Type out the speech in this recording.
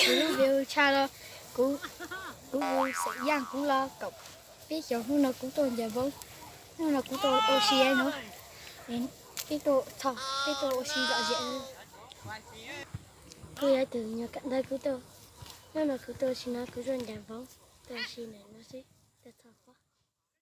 Kuv lub video tshaj los kuv, kuv hu Xeem Yaj Kub los kom peb xyov hnub no kuv tuaj ncaws npoob, hnub no kuv tuaj ua si no, peb tuaj txhom, peb tuaj ua si lom zem. Kuv yog tus nyuag kawm ntawv kuv tuaj, hnub no kuv tuaj ua si no kuv tuaj ncaws npoob, tuaj ua si ntawm no xwb, tuaj txhom.